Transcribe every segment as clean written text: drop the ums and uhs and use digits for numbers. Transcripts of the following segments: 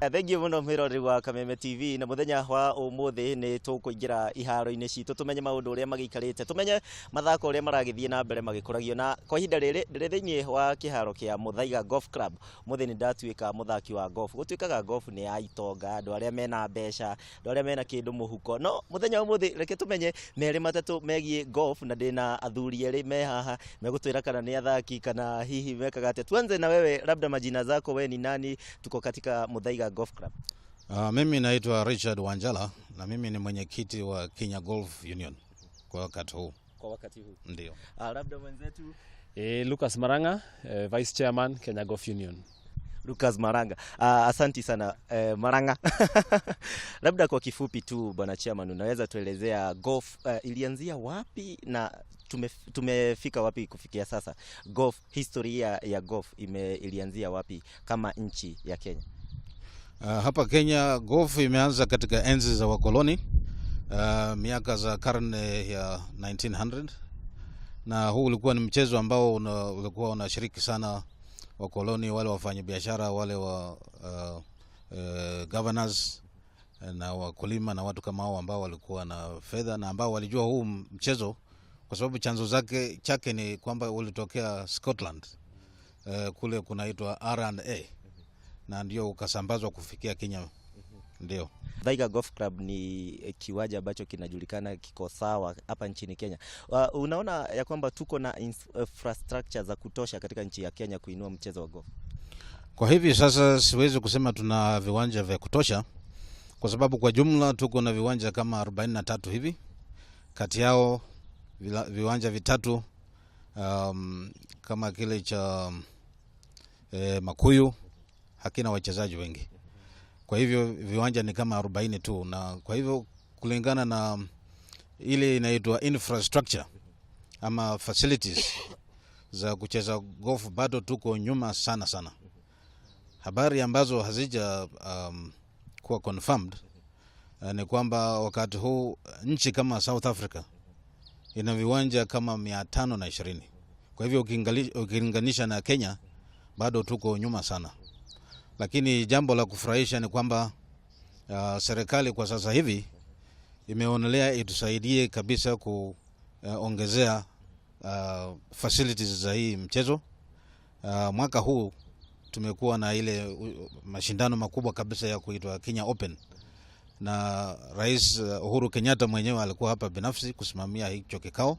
Thengiũ mũno mwĩroreri wa Kameme TV, na mũthenya wa ũmũthĩ nĩ tũkũingĩra iharo-inĩ citũ tũmenye maũndũ ũrĩa magĩikarĩte, tũmenye mathako ũrĩa maragĩthiĩ na mbere magĩkũragio. Na kwa ihinda rĩrĩ ndĩrĩ thĩinĩ wa kĩharo kĩa Muthaiga Golf Club. Mũthĩ nĩ ndatuĩka mũthaki wa golf. Gũtuĩkaga golf nĩ ya itonga, andũ arĩa mena mbeca, andũ arĩa mena kĩndũ mũhuko. No mũthenya wa ũmũthĩ reke tũmenye merĩ matatũ megiĩ golf, na ndĩna athuri erĩ me haha megũtwĩra kana nĩ athaki kana hihi mekaga atĩa. Tuanze na wewe, labda majina zako, we ni nani? Tuko katika Muthaiga Golf Club. Mimi naitwa Richard Wanjala na mimi ni mwenyekiti wa Kenya Golf Union kwa wakati huu. Kwa wakati huu. Ndio. Labda mwenzetu. Lucas Maranga, Vice Chairman, Kenya Golf Union. Lucas Maranga. Asanti sana, Maranga. Labda kwa kifupi tu, bwana chairman, unaweza tuelezea golf ilianzia wapi na tumefika wapi kufikia sasa? Golf, historia ya golf ilianzia wapi kama nchi ya Kenya? Hapa Kenya golf imeanza katika enzi za wakoloni, miaka za karne ya 1900, na huu ulikuwa ni mchezo ambao ulikuwa unashiriki sana wakoloni, wale wafanyabiashara, wale wa governors na wakulima na watu kama hao ambao walikuwa na fedha na ambao walijua huu mchezo, kwa sababu chanzo chake ni kwamba ulitokea Scotland, kule kunaitwa R&A, na ndio ukasambazwa kufikia Kenya. Ndio. Muthaiga Golf Club ni kiwanja ambacho kinajulikana kiko sawa hapa nchini Kenya. Unaona ya kwamba tuko na infrastructure za kutosha katika nchi ya Kenya kuinua mchezo wa golf? Kwa hivi sasa siwezi kusema tuna viwanja vya kutosha, kwa sababu kwa jumla tuko na viwanja kama 43 hivi. Kati yao viwanja vitatu, kama kile cha Makuyu hakina wachezaji wengi. Kwa hivyo viwanja ni kama 40 tu, na kwa hivyo kulingana na ile inaitwa infrastructure ama facilities za kucheza golf bado tuko nyuma sana sana. Habari ambazo hazija kuwa confirmed ni kwamba wakati huu nchi kama South Africa ina viwanja kama 520. Kwa hivyo ukilinganisha na Kenya bado tuko nyuma sana. Lakini jambo la kufurahisha ni kwamba serikali kwa sasa hivi imeonelea itusaidie kabisa kuongezea facilities za hii mchezo. Mwaka huu tumekuwa na ile mashindano makubwa kabisa ya kuitwa Kenya Open, na Rais Uhuru Kenyatta mwenyewe alikuwa hapa binafsi kusimamia hicho kikao,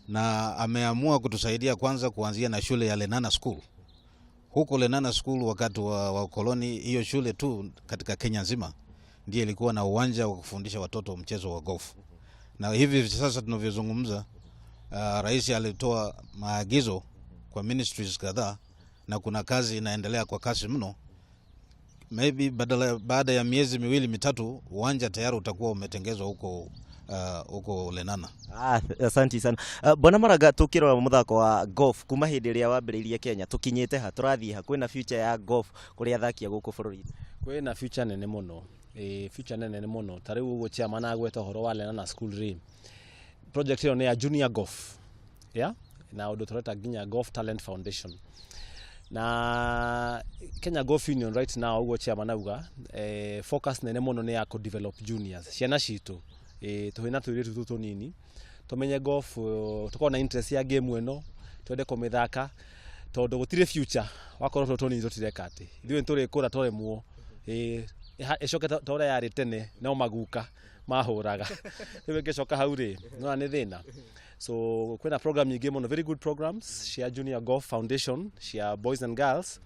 na ameamua kutusaidia kwanza kuanzia na shule ya Lenana School. Huko Lenana School wakati wa koloni, hiyo shule tu katika Kenya nzima ndiye ilikuwa na uwanja wa kufundisha watoto mchezo wa golf. Na hivi sasa tunavyozungumza, rais alitoa maagizo kwa ministries kadhaa na kuna kazi inaendelea kwa kasi mno. Maybe baada ya miezi miwili mitatu uwanja tayari utakuwa umetengezwa huko Lenana. Ah, asanti sana. Bwana Maraga, tukirora muthako wa golf kuma hindi ria wambiriirie Kenya, tukinyite ha, turathie ha, kwina future ya golf kuri athaki a guku bururi-ini? Kwina future nene muno, future nene muno. Ta riu uguo chairman agweta uhoro wa Lenana School ri, project ĩyo nĩ ya junior golf, yeah? Na ũndũ tũreta nginya Golf Talent Foundation na Kenya Golf Union right now. Ũguo chairman auga, focus nene mũno nĩ ya kũ develop juniors, ciana citũ, tũhĩ na tũirĩtu tũtũ tũnini, tũmenye golf, tũkorwo na interest ya game ĩno, twende kũmĩthaka, tondũ gũtirĩ future wakorwo tũtũ tũnini tũtireka atĩ ithuĩ nĩtũrĩkũra tũremwo, ĩcoke ta ũrĩa yarĩ tene, no maguka mahũraga. Rĩu ĩngĩcoka hau rĩ, nona nĩ thĩna. So kwĩna program nyingĩ mũno, very good programs cia Junior Golf Foundation cia boys and girls,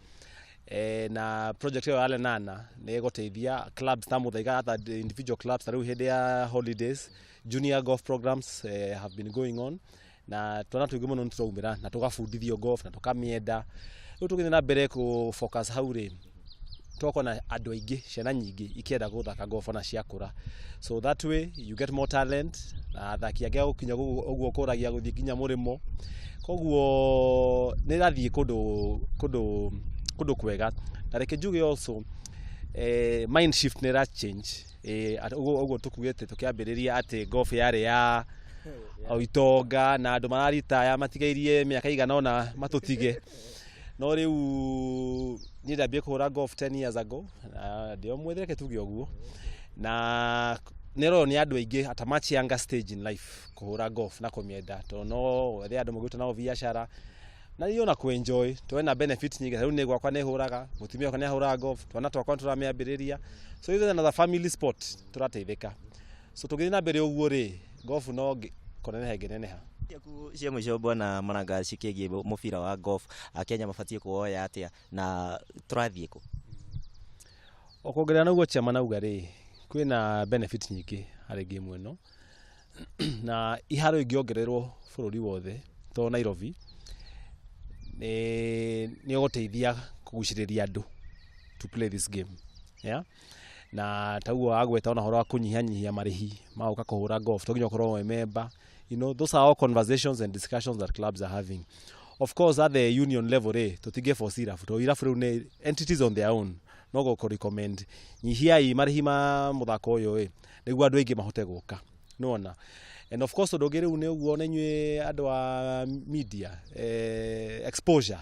na project ĩyo ya Lenana nĩ ĩgũteithia clubs ta Muthaiga, hata individual clubs. Ta rĩu hĩndĩ ya holidays, junior golf programs have been going on, na twana tũingĩ mũno nĩtũraumĩra na tũgabundithio golf na tũkamĩenda. Rĩu tũgĩthiĩ na mbere kũ focus hau rĩ, tũgakorwo na andũ aingĩ, ciana nyingĩ ikĩenda gũthaka golf ona ciakũra. So that way you get more talent na athaki angĩ gũkinya ũguo kũragia gũthiĩ nginya mũrĩmo. Koguo nĩ ĩrathiĩ kũndũ kwega. Na reke njuge also, mind shift nĩ ĩra change. Ũguo tũkugĩte tũkĩambĩrĩria atĩ golf yarĩ ya o itonga na andũ mararitaya matigairie mĩaka igana ũna matũtige. No rĩu niĩ ndambie kũhũra golf 10 years ago, na ndĩ o mwĩthĩ, reke tuge ũguo, na nĩrorwo nĩ andũ aingĩ at a much younger stage in life kũhũra golf na kũmĩenda, tondũ no wethe andũ mũngĩruta nao biacara na niĩ ona kũ-enjoy, tondũ ĩna benefit nyingĩ. Rĩu nĩ gwakwa nĩ hũraga, mũtumia wakwa nĩ ahũraga golf, twana twakwa nĩ tũramĩambĩrĩria, so even another family sport tũrateithĩka. So tũngĩthiĩ na mbere ũguo rĩ, golf no kũneneha ĩngĩneneha. Ciaku cia mũico, bwana Maranga, cikĩgiĩ mũbira wa golf, Akenya mabatiĩ kuoya atĩa na tũrathiĩ kũ? O kuongerera na ũguo chairman auga rĩ, kwĩna benefit nyingĩ harĩ game ĩno, na iharo ingĩongererwo bũrũri wothe to Nairobi, nĩ ũgũteithia kũgucĩrĩria andũ to play this game, yeah? Na taguo agweta ona ũhoro wa kũnyihanyihia marĩhi ma gũka kũhũra golf, to nginya ũkorwo wĩ member. Those are all conversations and discussions that clubs are having. Of course, at the union level rĩ, tũtingĩ force irabu, tondũ irabu rĩu nĩ entities on their own, no gũkũ recommend nyihiai marĩhi ma mũthako ũyũ ĩ, nĩguo andũ aingĩ mahote gũka, nĩwona. And of course, ũndũ ũngĩ rĩu nĩ ũguo na inyuĩ andũ a media, exposure,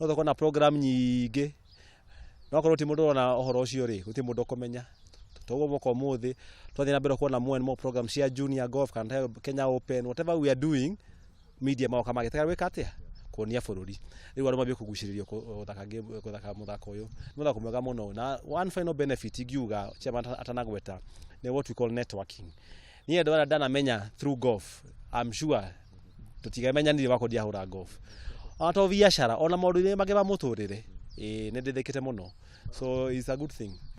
no tũkorwo na program nyingĩ, no akorwo ti mũndũ ũrona ũhoro ũcio rĩ, gũtirĩ mũndũ ũkũmenya. Toguo mwaka ũmũthĩ twathiĩ na mbere kuona more and more programs cia junior golf kana Kenya Open, whatever we are doing, media magoka magĩtega gwĩka atĩa, kuonia bũrũri. Rĩu andũ mambie kũgucĩrĩrio gũthaka game, gũthaka mũthako ũyũ. Nĩ mũthako mwega mũno. Na one final benefit ingiuga chairman atanagweta nĩ what we call networking. Niĩ andũ arĩa ndanamenya through golf, I'm sure tũtigamenyanire wako ndiahũra golf, ona to biacara, ona maũndũ-inĩ mangĩ ma mũtũrĩre, ĩĩ, nĩ ndĩthĩkĩte mũno, so it's a good thing.